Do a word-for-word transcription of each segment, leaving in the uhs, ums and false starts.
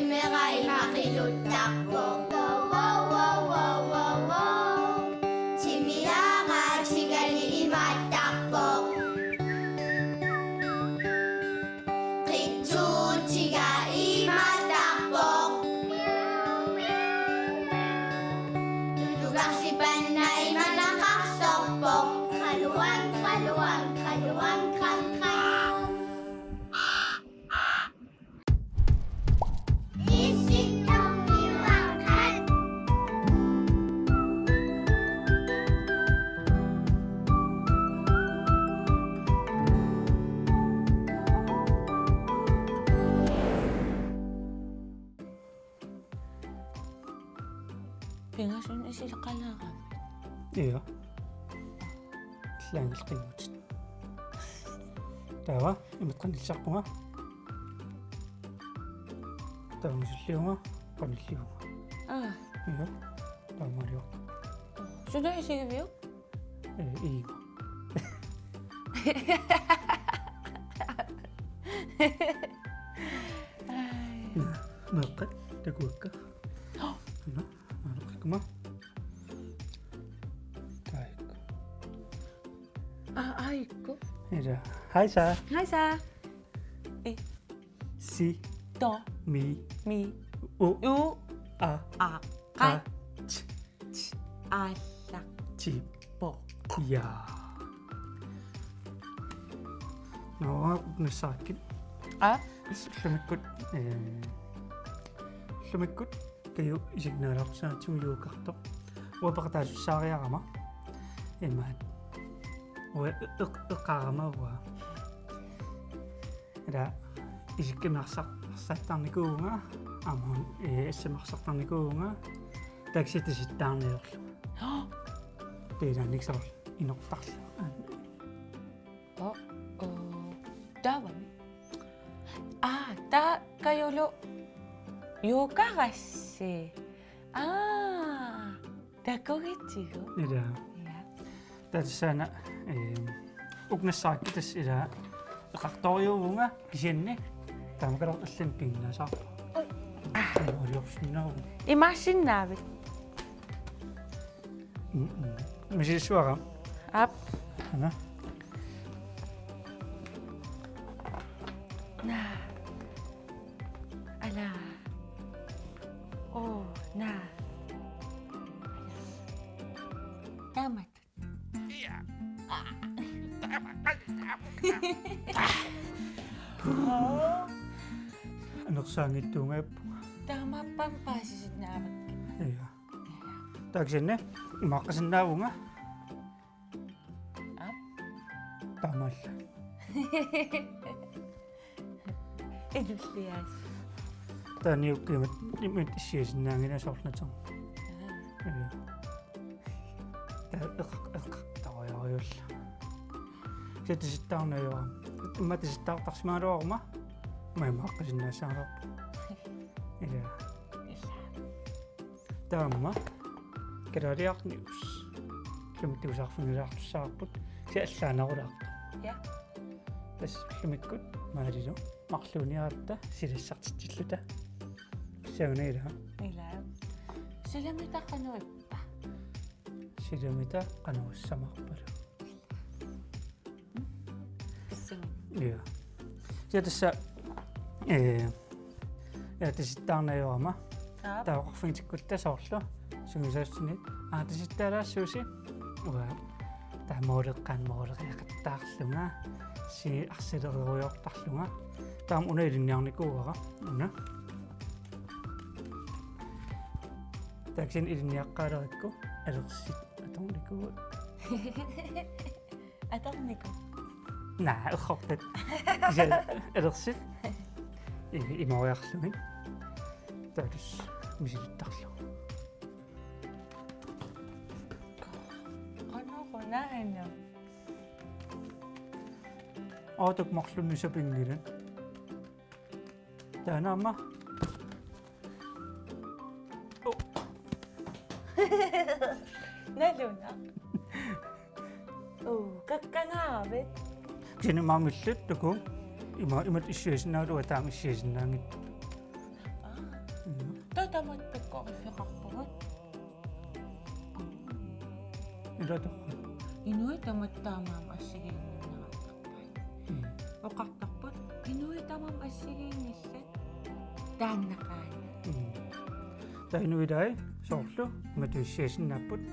Timera ima qiluttarpoq. Wow, wow, wow, wow, wow, wow. Timiara tigali imaattarpoq. Qitsuutiga imaattarpoq. Tulugarsipanna imanaqarsorpoq. Qaluang, qaluang, qaluang, qam, qam. Pingasunngilaq isileqalaarami. Ia. Allaanngilaq qinngutsit. Taava, imatut qanillissarpunga. Taava misilliunga, qanilliunga. Aa. Ia. Taamaaliortoq. Suna isigiviuk? Ee, iima. Ai. Meeqqat, takuakka. Hov. Ana, ana, takkuma. Taikku. Aa, aikku. Ila. Hej så. Hej så. Eh. Si. To. Mi. Mi. U. U. A. A. Ka. Ka. Ch. Ch. Alla. Chi. Po. Ja. Nå, nassaakkit. Aa? Ullumikkut, ehm, ullumikkut Kaju isiginnaalaartussaatsigut yogartoq. Uanga peqataasussaariarama. Imaat. Uanga eq-, eq-, eqarama uanga. Ila isikkamik arsar-, arsaattarnikuuvunga, aamma, ee, assammik arsartarnikuuvunga, taava kisianni tasittaarneq ajorlunga. Taava ilaanni soorlu inortarlunga. Aa. Oh, oh. Taavami. Aa, taava Kajulu yogarassi. Aa, takugitsigu. Ila. Ja. Taava tassa una, ehm, uku nassaakkit tassa ila eqartorujuuvunga kisianni taamaakkalaartoq allanik piginnaasaarpunga. Ui. Aa. Taamaaliorsinnaavunga. Imaassinnaavit? Mm, mm. Misissuara. Aap. Ana. Naa. Ala. Oo, naa. Taamatut. Anersaanngitsuungajapput. Taamaappat paasisinnaavakkit. Ia. Taava kisianni imaaqqasinnaavunga. Aap. Taamaallaat. Ilulliaas. Taava niukkut imatut, imatut issiasinnaanngilanga soorlu natermut. Aa. Ia. Taava eqar-, eqartorujorujuullunga. Kisianni tasittaarneq ajorama. Immaqa tasittaartarsimagaluaruma. Immaqa imaaqqasinnaassaagaluarpunga. Ia. Ila. Taava aamma kalaaliarnius. Ullumi tigusarfigilaartussavarput. Kisianni allaanerulaartoq. Ja. Tassa ullumikkut Maalilu marluuniaratta silassartitsilluta. Sauna ila. Ila. Silamita qanoq ippa? Silamita qanoq issamarpalu. Pissanganaq. Ia. Kisianni tassa, ee, ia tasittaarneq ajorama. Aap. Taava oqarfigitikkutta soorlu sungiusaassutsinni. Aa, tasittaalaassuusi. Uanga. Taava mooleqqaanut mooleriaqattaarlunga. Si-, arsaleriartortarlunga. Taava una ilinniarnikuuara. Una. Taava kisianni ilinniaqqaalerikku alersit atornikuupput. Atorniku. Naa, errortat. Kisianni alersit. I-, imoriarlugit. Taava tassa misilittarlugu. Qanoq una aana. Aatuk marlunnik sapinngilat. Taanna aamma. Oh. Nalunaq. Oh, kakkangaaravit. Kisianni maamillit takuuk. Ima, imatut issiasinnaagaluarlunga taama issiasinnaanngitsoq. Aa. Taava tamatta pikkoriffeqarpugut. Ila torrak. Inuit tamatta taamaammat assigiinnginneqartarpai. Mm. Oqartarput inuit tamarmik assigiinngillat taannaqaaq. Mm. Taava inuit ilai soorlu imatut issiasinnaapput.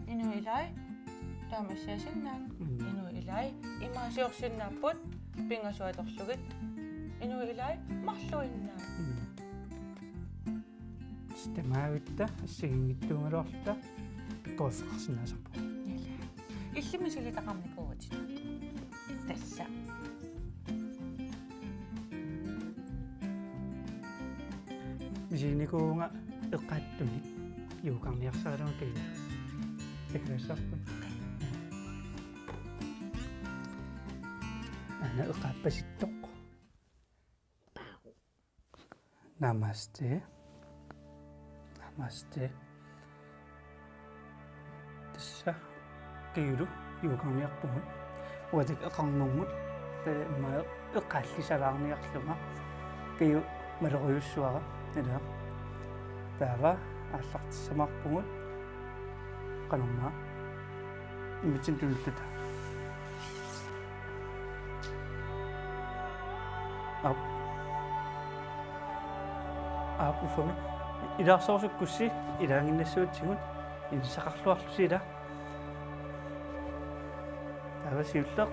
Inuit ilai taama issiasinnaat. Mm. Inuit ilai imaasiorsinnaapput pingasut atorlugit. Inuit ilai marluinnaat. Mm. Tamavitta assigiinngitsuugaluarluta pikkoriffeqarsinnaasarpugut. Ila. Illimmi sulitaqarnikuuvutit. Tassa. Misiginikuuvunga eqqaatsumik yogarniarsaraluarlunga Kaju. Takulaassavarput. Aana eqqaappasittoq. Namaste. Namaste. Tassa Kajulu yogarniarpugut. Uagut eqarnermut, eh, ma eqqaallisalaarniarlunga. Kaju malorujussuara, ila. Taava aallartissamaarpugut. Qanormaa. Imaattoq tunulluta. Aap. Aap, uffami. Ilaarsorusukkussi ilaannginnassuutsigut inissaqarluarlusi ila. Taava siulleq.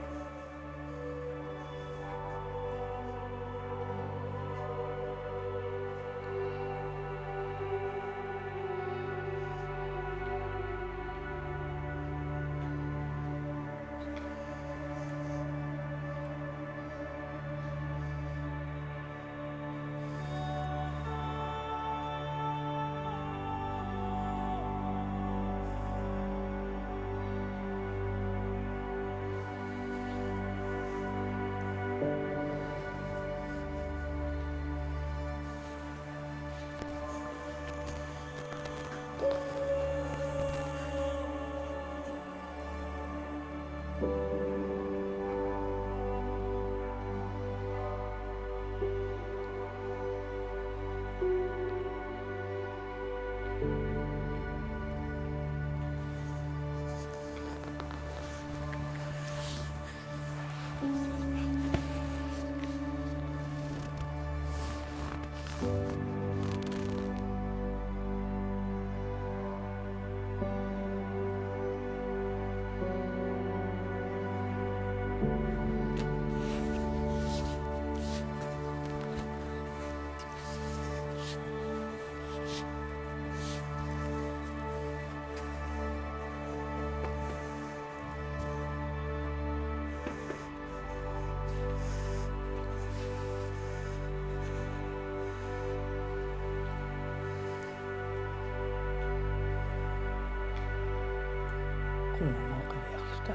Qummut qiviarluta.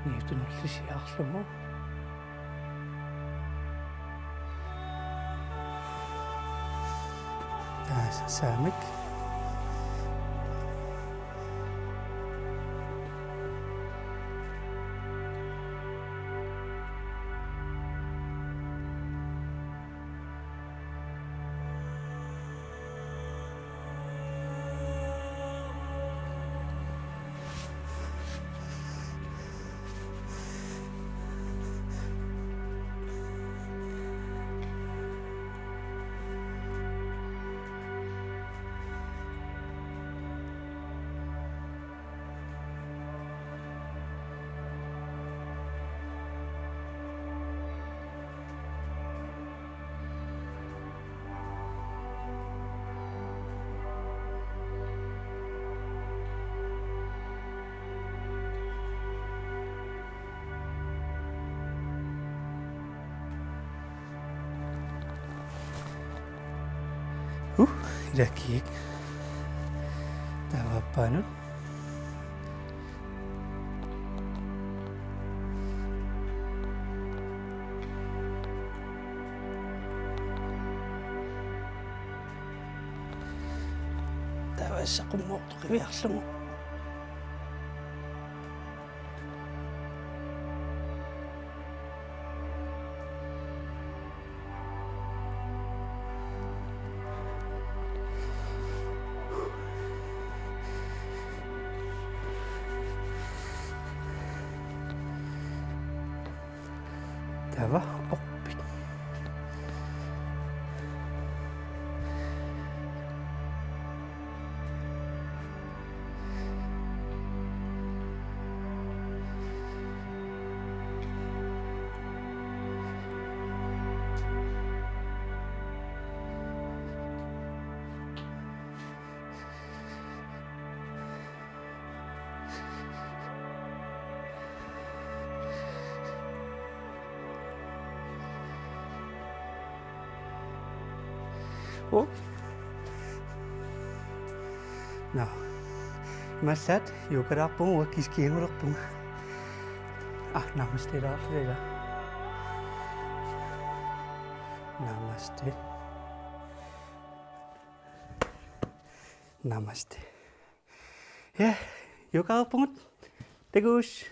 Niutunerlisiarlugu. Taava saamik. Uh, ilakkiik. Taava aappaanut. Taava tassa qummut qiviarlugu. Taava orpik. Oh. Nå. Masat, yogalaarpunga, uanga kiskiangulerpunga. Ah, namaste, Lars, Lars. Namaste. Namaste. Ja, yogalaarpunga. Takuss.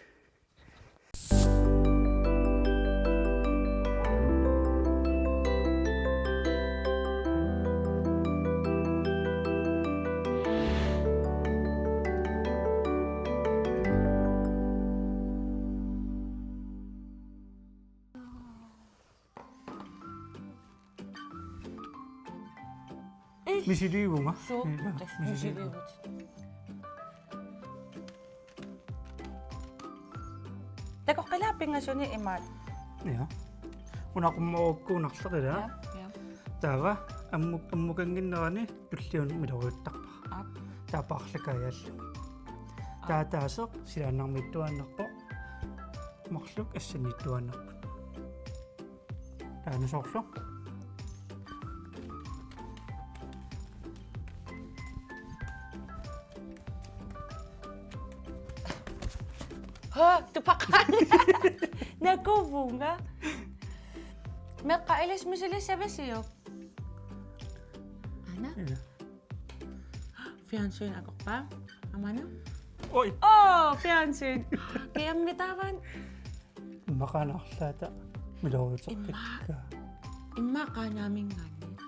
Misiliivunga. Suu, ja, tassa misiliivunga. Misiliivunga. Takoqqilaappinga suni imaat? Ja. Una qummagukku unarleq ilaa. Ja, ja. Taava ammuk-, ammukannginnerani tulliani miloriuttarpara. Aap. Taava paarlakaajaalluni. Aap. Taava ataaseq silaannarmiittuaannarpoq. Marluk assannittuaannarput. Taanna soorlu. Ha, tupaqaanga. Nakuvunga. Meeqqat ilissi misilissavisiuk? Aana? Ja. Fjernsyn akorpaa. Aamma una? Oj. Oh, fjernsyn. Kiammi taava? Immaqa arlaata miloriuteqqikkaa. Immaqa Qaanaaminngaanniit.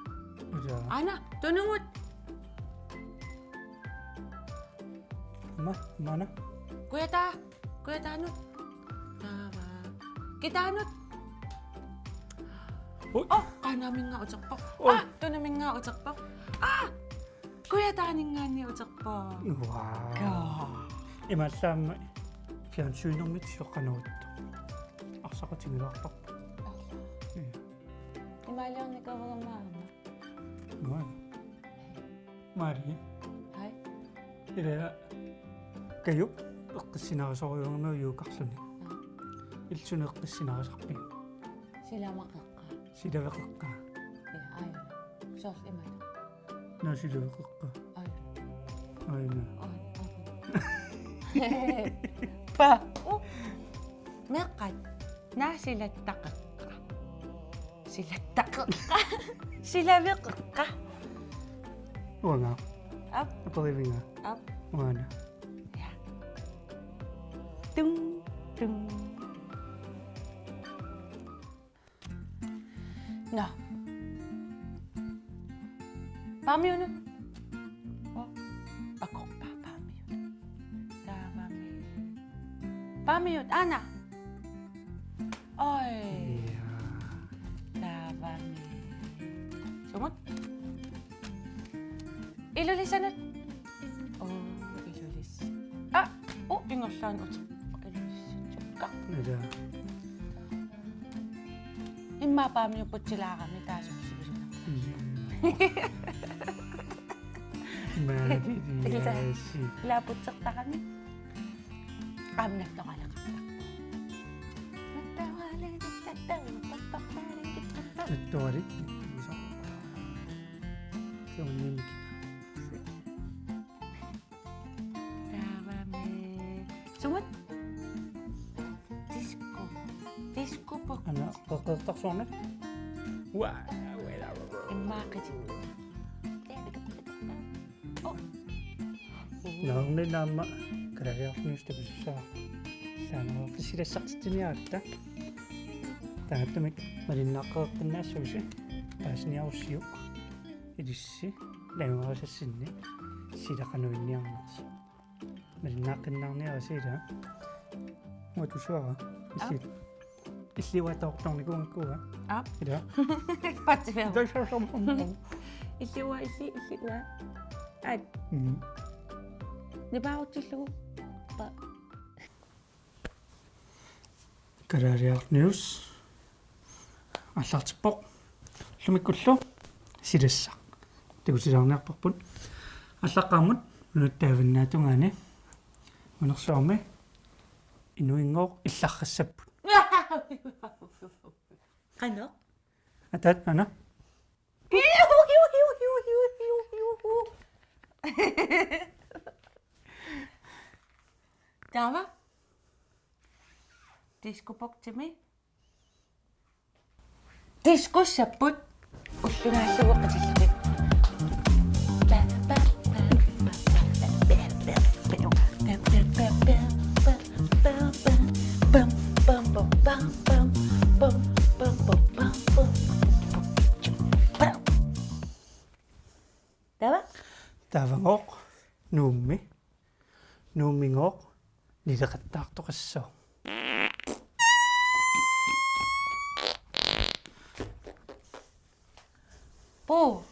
Ja. Aana, tunumut. Aamma, aamma una? Kujataa, kujataanut. Taava. Kitaanut. Oj. Oh, Qaanaaminngaanniit uterpoq. Oj. Ah, Tunumminngaanniit uterpoq. Ah! Kujataaninngaanniit uterpoq. Wow. Kaa. Imaallaammi fjernsynermik sioqqanuuttu. Arsaqatigilaartarpoq. Arla. Ja. Imaaliornikuuvunga aamma. Wow. Mari. Hej. Ila Kajup eqqissinarisorujuugami yogarluni. Aa. Illit suna eqqissinarisarpiuk? Silameqeqqaa. Silaveqeqqaa. Ja, aajuna. Soorlu imaat. Naa silaveqeqqaa. Aajuna. Aajuna. Aaj-, aaj-. Pa. Uh. Meeqqat. Naa silattaqeqqa. Silattaqeqqa. Silaveqeqqa. Uanga. Aap. Aperivinga. Aap. Uanga. Ja. Tung, tung. Nå. Paamiunut. Oh. Akorpaa paamiunut. Taavami. Paamiut, aana. Oj. Ja. Taavami. Sumut? Ilulissanut. Oh, Ilulissi. Ah, oh, ingerlaannaq uti. Ilulissi. Sukka. Ja. Immaqa paamiupputsilaarami taassussivisunga. Mm. Mari, ila, Ilulissi. Ila putsertarami. Aamma nattoraleqartarpoq. Nattoraleqartarpoq. Nattoralik. Siornamik. Taavami. Sumut? Disko. Disko pop. Aana, qeqqertarsuarnik. Ua, ua, ua, ua. Immaqa qiti. Oh. Naamik aamma kalaaliarnius takusussaavoq. Saanerarti silassartitsiniaratta. Taamaattumik malinnaaqqeqqinnaassuusi. Paasiniarussiuk. Ilissi. Laangaasassinni. Sila qanoq inniarnersoq. Malinnaaqqinnaarniarisi ila. Muatusuara. Aap. Isit. Illiuatortornikuunngikkua. Aap. Ila. Patsifiaru. Illiua, illi, illiua. Aat. Mm. Nipaarutsillugu. Pa. Kalaaliaraq News aallartippoq. Ullumikkullu silassaq takutilaarniarparput. Aallaqqaammut nunatta avannaatungaani Unersuarmi inuinngooq illarrissapput. Qanoq? Ataat, ana. Taava. Diskobugtimi. Diskussapput. Ullunaallugu qatillugit. Taava? Taavagooq Nuummi. Nuummigooq nileqattaartoqassaaq. Puu.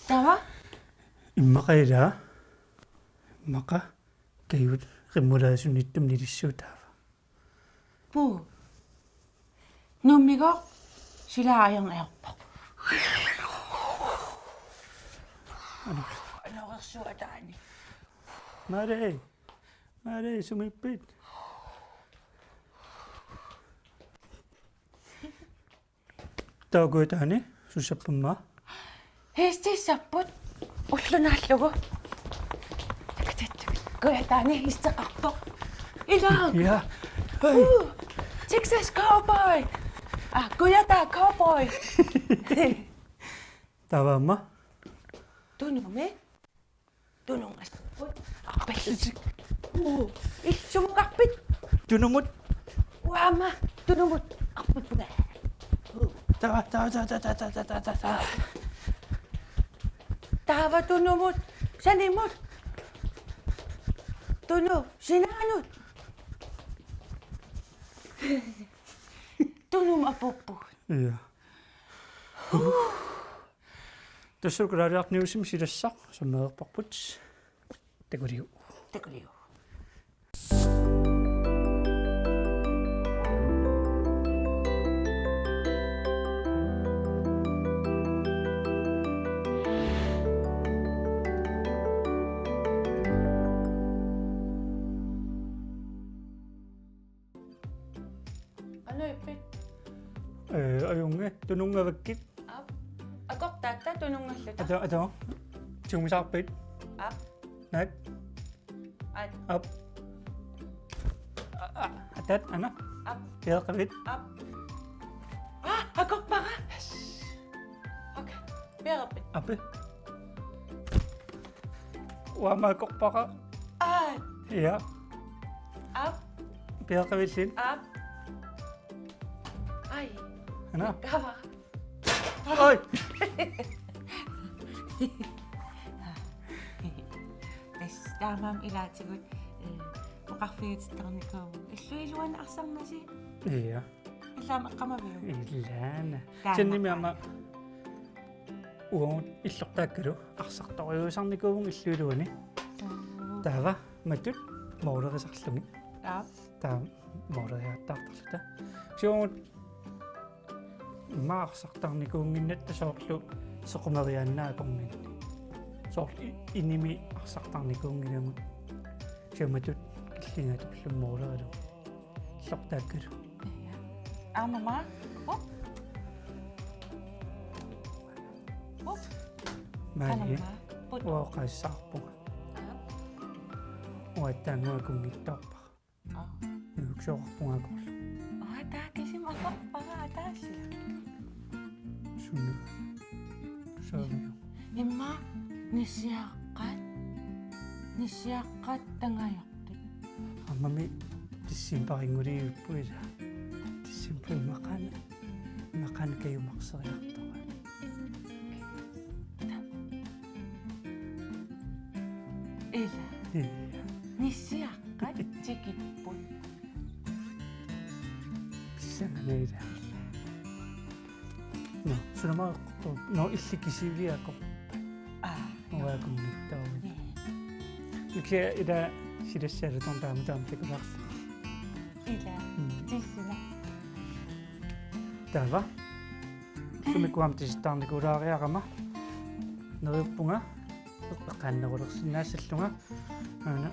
Taava? Immaqa ilaa. Immaqa Kajut qimmulaasuniittum nilissuutaava. Puu. Nuummigooq silaa ajorneq ajorpoq. Ano. Anorersuaq ataani. Mare. Mare, sumiippit? Taava Kujataani, susassappat aamma? Hiistiissapput. Ullunaallugu. Kujataani hiisteqarpoq. Ilaa. Ja. Hej. Uh, Texas Cowboy. Ah, Kujata Cowboy. Taava aamma? Tunumi. Tunungassappat. Arpallutik. Uu, illit sumukarpit? Tunumut. Uanga aamma Tunumut. Arpappunga. Uu. Taava, taava, taava. Taava Tunumut. Sanimut. Tunu, sinaanut. Tunumut apuuppugut. Ja. Tassa Kalaaliaraq Newsimi silassaq sammereerparput. Takuliu. Takuliu. Qanoq ippit? Ee, ajunngi, tununngavakkit. Aap. Akortaatta tununngalluta. Ata, ata. Tigumisaarpit? Aap. Naak? Aat. Aap. A, a, ataat, ana. Aap. Peeqqavit? Aap. Aa, akorpara. Yes. Okay. Peeqqavit? Aap. Uanga aamma akorpara. Aa. Ja. Aap. Peeqqavillit? Aap. Ai. Ana. Kava. Oi. Tassa taamaammat ilaatigut, ee, oqarfigitittarnikuuvugut. Illup iluani arsarnasi? Ja. Illit aamma eqqaamaviuk? Ilaana. Taanna. Kisiannimi aamma uagut illortaakkalu arsartorujuusarnikuuvugut illup iluani. Uu. Taava matut moolerisarlugit. Aap. Taava mooleriaattartarluta. Kisianni uagut immaqa arsartarnikuunnginnatta soorlu sequmeriaannaa akornanni. Soorlu i-, inimi arsartarnikuunngilagut. Kisianni matut killingaatorlugu moolerilu. Illortaakkalu. Ja. Aamma maa. Up. Up. Maani. Aamma maa. Put. Uanga oqaasisaqarpunga. Aap. Uattaannguaq akunngitsoorpara. Aa. Nuuksioqarpunga akorlu. Aa, taava kisimi akorpara ataasiarluni. Suna. Saaviu. Immaqa nissiaqqat. Nissiaqqat tangajortut. Aammami decembarinngulerput ilaa. Decembari maqaana. Maqaana kajumarseriartoq. Ila. Ila. Nissiaqqat tikipput. Sanganila. No, sunama, no, illit kisiviakoq. Aa, no. Uakunnittoo. Ni. Ukia ila silassalutorn taama taama takulaarsi. Ila. Mm. Tissina. Taava. Sumikuam tissitaarnikuulaariarama. Neriuppunga. Eqqaannerulersinnaassallunga. Aana.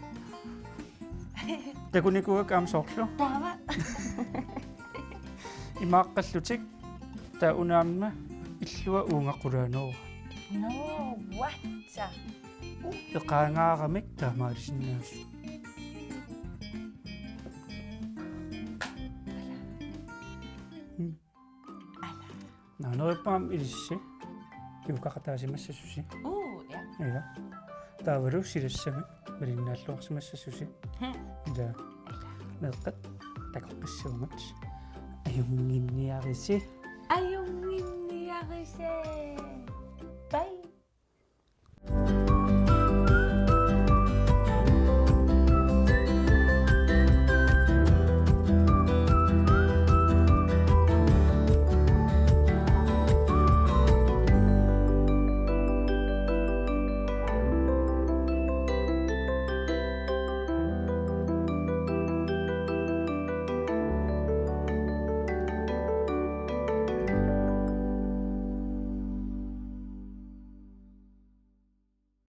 Takunikuuakka aamma soorlu. Taava. Imaaqqallutik taava una aamma illua uunga qulaanoora. No, what? Eqaangaaramik taamaalisinnaasoq. Mm. Neriuppunga aamma ilissi kiukaqataasimassasusi. Uu, ja. Ja. Taavalu silassamik malinnaalluarsimassasusi. Hmm. Ja. Meeqqat takoqqissaagut. Ajunnginniarisi. Ajunnginniarisi.